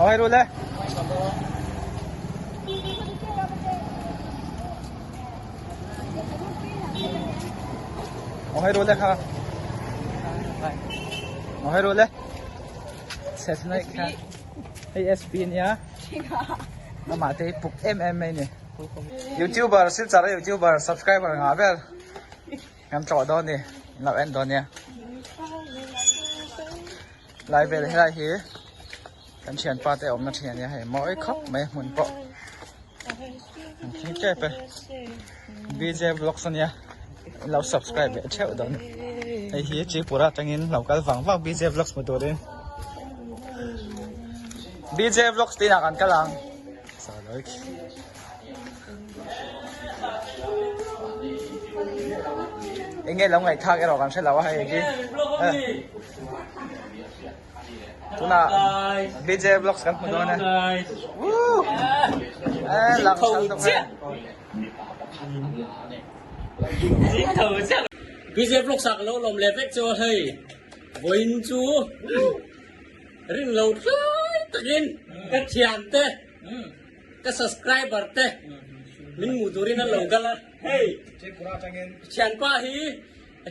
Ngai ru le. Ngai ru le kha. Ngai ru le. Set nai kha. Hei SP nia. Amah te puk em em mai ni. Youtuber Silchar youtuber subscriber ngah vel. Kan tlawh dawn ni. Lo en dawn nia. Lai vel helai hi kan thianpa te awmna thin ania hei mawi khawp mai hmun pawh an thleng tep e BJ vlogs ania lo subscribe leh theuh dawn hei hi Tripura atangin lo kal vang vang BJ vlogs hmu turin BJ vlogs tinah kan kal ang Enge lo ngaihthlak erawh kan hre lo a hei hi. Tuna BJ Vlogs kan hmu dawn e. Woo! Eh lang sal tuk e. BJ Vlogs ah ka lo lawm leh vek chu hei. Vawiin chu rin lo tlai takin ka thiante Ka subscriber te min hmuh turin an lo kal a, hei thianpa hi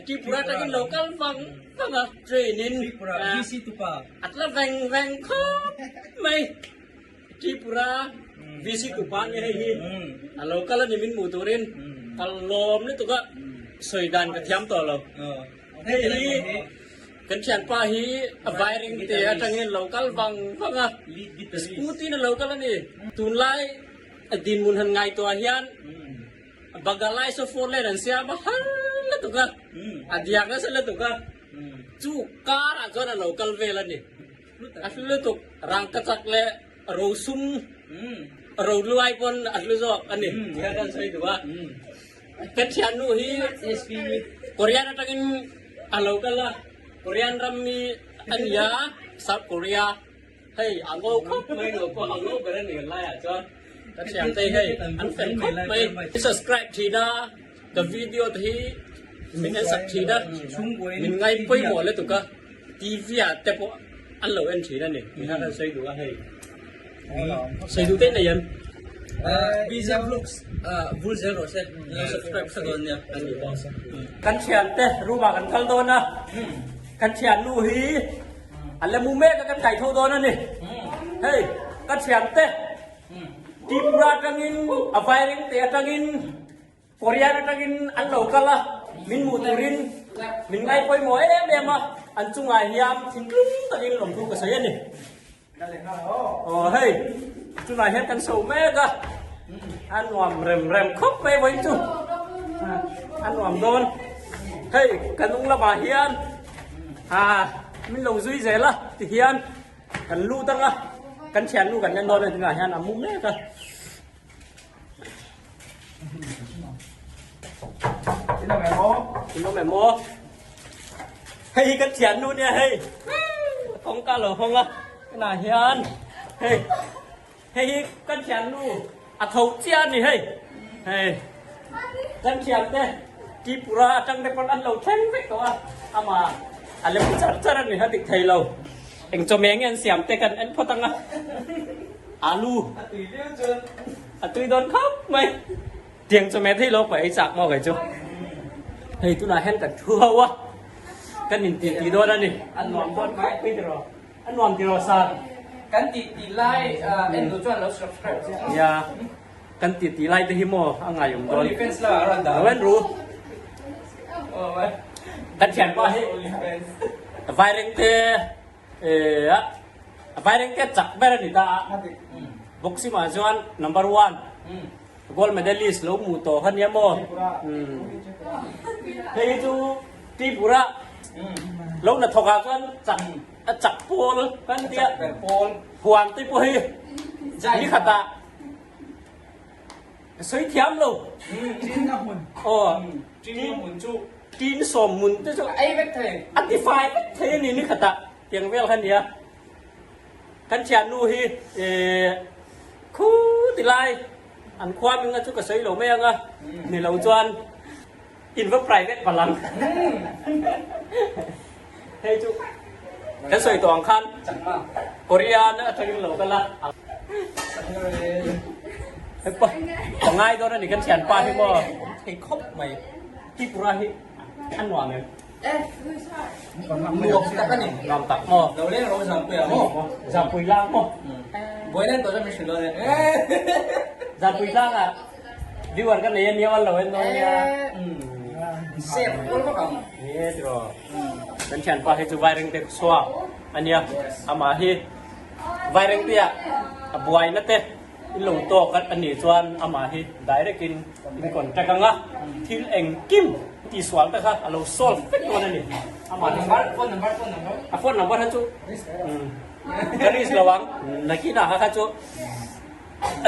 Tripura atangin lo kal vang vang a, train in a tla veng veng khawp mai, Tripura VC tupa nia hei hi a lo kal a ni min hmuh turin ka lawm lutuk a, sawi dan ka thiam tawh lo. Hei hi kan thianpa hi a vairing te atangin lo kal vang vang a, scooty in a lo kal a ni. Tunlai dinhmun han ngaihtuah hian Bagalai saw four lane an siam a har lutuk a, a diak nasa lutuk a, chu car ah chuan a lo kal vel a ni. A hlu lutuk, rangkachak leh rosum roluai pawn a hlu zawk a ni tih kan sawi duh a. Ka thiannu hi Korean atangin a lo kal a, Korean ram mi a ni a, South Korea. Hei a ngo khawp mai lo pawh a ngo ber a ni kan laiah chuan. Ka thiante hi hei an fel khawp mai. I subscribe thin a, ka video te hi min en sak thin a, min ngai pawimawh lutuk a, TV ah te pawh an lo en thin a ni. Tih kha kan sawi duh a hei. Sawi duh te nei em? BJ Vlogs vul zel rawh se, lo subscribe hre dawn nia. Kan thiante room ah kan kal dawn a, kan thiannu hi a la mu mek a kan kai tho dawn a ni. Hei ka thiante Tripura atangin a Vairengte atangin Korean atangin an lo kal a, min hmuh turin min ngai pawimawh em em a, an chungah hian thintlung takin lawmthu ka sawi a ni. Aw hei, tunah hian kan so mek a, a nuam rem rem khawp mai vawiin chu, a nuam dawn. Hei, ka hnung lamah hian ah min lo zui zel a tihian kan lut ang a, kan thiannu kan en dawn a tunah hian a mu mek a. Ino memo. Hei hi kan thian nu nia hei. Kawngka lo hawng a. Tunah hian hei hei hi kan thian nu a tho chiah a ni hei. Hei kan thian te Tripura atang te pawn an lo thleng vek tawh a. Amah a lem char char a ni a dik thei lo. Eng chawhmeh nge an siam te kan en phawt ang a. Alu. A tui viau chuan. A tui dawn khawp mai. Tiang chawhmeh thei lo pawh ei chak maw kei chu. Hei tunah hian kan thu ho a. Kan in ti ti dawn a ni. A nuam dawn khawp mai tiraw. A nuam tiraw Sir. Kan ti ti lai en duh chuan lo subscribe chiah. Nia. Kan ti ti lai te hi maw a ngaiawm dawn. Only fans la a rawn dah. Lo en ru. Kan thianpa hi Vairengte Vairengte chak ber a ni ta a. Boxing ah chuan number one gold medalist lo hmuh tawh kha nia maw. Hei hi chu Tripura lo hnathawk ah chuan chak a chak pawl kan tia. Huan te pawh hi ni khatah Ka sawi thiam lo. Tin a hmun. Aw. Tin a hmun chu. Tin sawm hmun te chu. A ei vek thei. A ti fai vek thei a ni ni khatah tiang vel kha nia. Kan thiannu hi khu ti lai an khua minga chu ka sawi lo mai anga ni lo chuan in va private palang. Hei chu. Kan sawi tawh ang khan Korea na atangin lo kal a. Hepa ka ngai dawn a ni kan thianpa hi maw thei khawp mai Tripura hi a nuam em? Nuam tak a ni. Nuam tak maw? Lo leng ro Zampui ah maw? Zampui tlang maw? Buai nan tawh chuan min hrilh dawn e. Zampui tlang ah viewer ka nei a nia lo en dawn nia. Save kual vak ang. Ni e tiraw. Kan thianpa hi chu Vairengte khua a nia. Amah hi Vairengte ah a buaina te in lo tawk a nih chuan amah hi direct in in contact ang a, thil engkim tihsual te kha a lo solve vek dawn a ni. Amah hi Phone number, phone number. A phone number kha chu ka risk lo ang, nakinah kha kha chu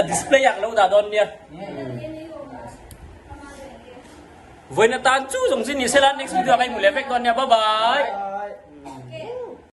a display ah ka lo dah dawn nia. Vawiin atan chu zawng chu ni sela next video ah ka inhmu leh vek dawn nia, bye bye.